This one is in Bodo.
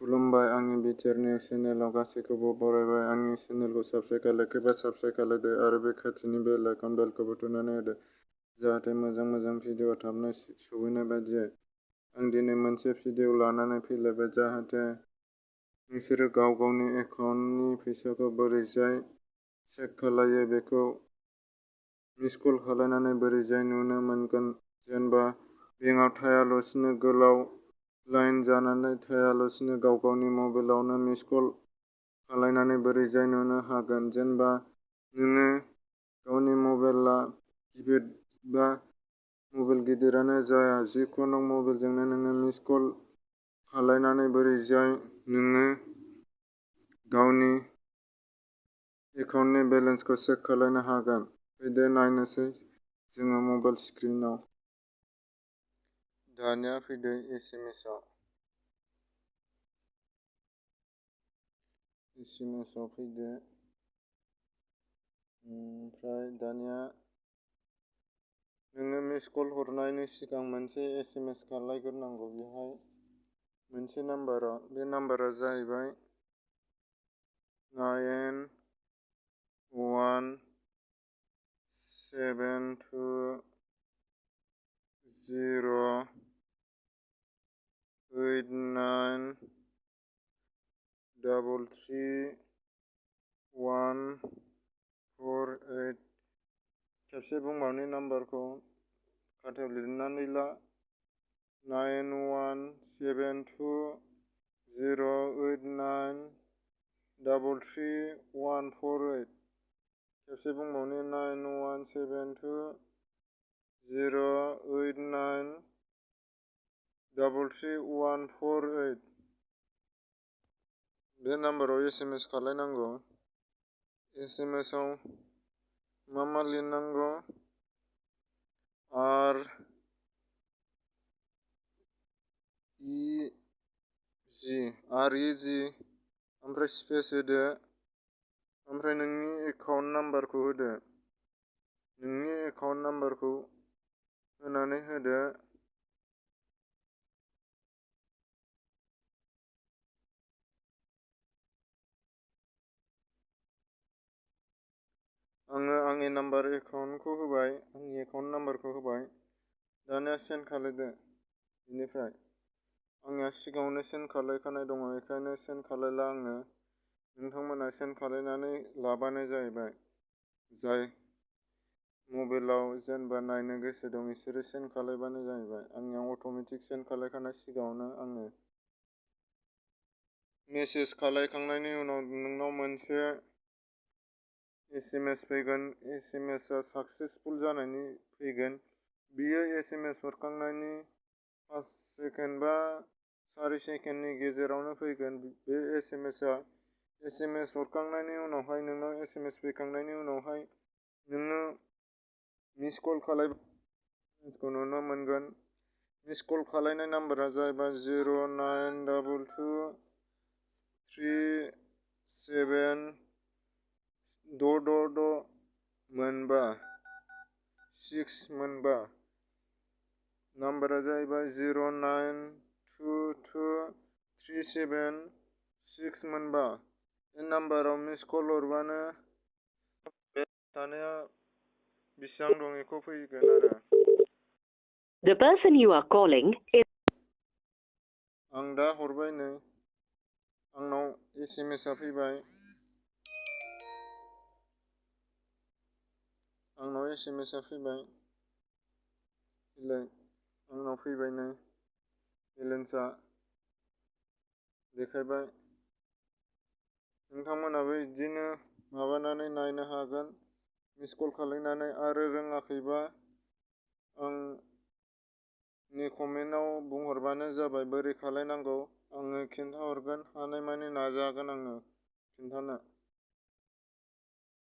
खुलुमबाय आंनि BTR निउज चेनेलाव गासैखौबो बरायबाय। आंनि चेनेलखौ साबस्क्राइब खालामोबा साबस्क्राइब खालामदो आरो बे खाथिनि बेल आइकन बेलखौबो थुनानै होदो जाहाथे मोजां भिडिअ थाबनो सौहैनाय बायदियै। आं दिनै मोनसे भिडिअ लानानै फैलायबाय जाहाथे नोंसोरो गाव गावनि एकाउन्टनि फैसाखौ बोरैजाय चेक खालायो बेखौ मिस कल खालायनानै बोरैजाय नुनो मोनगोन। जेनेबा बेंकआव थायालासिनो गोलाव लाइन जानानै थायालासिनो गाव गावनि मबाइलावनो मिस कल खालायनानै बोरैजाय नुनो हागोन। जेनेबा नोङो गावनि मबाइला किपेड बा मबाइल गिदिरानो जाया जिखुनु मबाइलजोंनो नोङो मिस कल खालायनानै बोरैजाय नोङो गावनि एकाउन्टनि बेलेन्सखौ चेक खालायनो हागोन। फैदो नायनोसै जोङो मबाइल स्क्रिनाव। दानिया फैदो एसएमएसआव फैदो। ओमफ्राय दानिया नोङो मिस कल हरनायनि सिगां मोनसे एसएमएस खालायग्रोनांगौ। बेहाय मोनसे नाम्बाराव, बे नाम्बारा जाहैबाय 9172089148। खेबसे बुंबावनि नाम्बारखौ खाथायाव लिरनानै ला 917208933148। खेबसे बुंबावनि 917208933148। बे नाम्बाराव एसएमएस खालायनांगौ। एसएमएसआव मा लिरनांगौ? REG ओमफ्राय स्पेस होदो। ओमफ्राय नोंनि एकाउन्ट नाम्बारखौ होदो। नोंनि एकाउन्ट नाम्बारखौ होनानै होदो। आङो आंनि एकाउन्टखौ होबाय, आंनि एकाउन्ट नाम्बारखौ होबाय। दानिया सेन्ड खालायदो। बेनिफ्राय आंनिया सिगाङावनो सेन्ड खालायखानाय दङ, बेखायनो सेन्ड खालायला आङो। नोंथांमोना सेन्ड खालायनानै लाबानो जाहैबाय। जाय मबाइलाव जेनेबा नायनो गोसो दं बिसोरो सेन्ड खालायबानो जाहैबाय। आंनियाव अट'मेटिक सेन्ड खालायखानाय सिगाङावनो आङो मेसेज खालायखांनायनि उनाव नोंनाव मोनसे एसएमएस फैगोन। एसएमएसआ साक्सेसफुल जानायनि फैगोन। बियो एसएमएस हरखांनायनि 5 सेकेन्ड बा 4 सेकेन्डनि गेजेरावनो फैगोन। बे एसएमएस हरखांनायनि उनावहाय नोंनाव एसएमएस फैखांनायनि उनावहाय नोङो मिस कल खालायखौ नुनो मोनगोन। मिस कल खालायनाय नाम्बारा जाहैबाय 092237665। नाम्बारा जाहैबाय 092237665। बे नाम्बाराव मिस कल हरबानो बे थानाया बेसेबां दं बेखौ फैगोन आरो। The person you are calling is. आं दा हरबाय नै, आंनाव एसएमएसआ फैबाय। आंनाव एसएमएसआ फैबाय। आंनाव फैबाय नै, बेलेन्सआ देखायबाय। नोंथांमोनाबो बिदिनो माबानानै नायनो हागोन मिस कल खालायनानै। आरो रोङाखैबा आंनि कमेन्टआव बुंहरबानो जाबाय बोरै खालायनांगौ। आङो खिन्थाहरगोन, हानायमानि नाजागोन आङो खिन्थानो।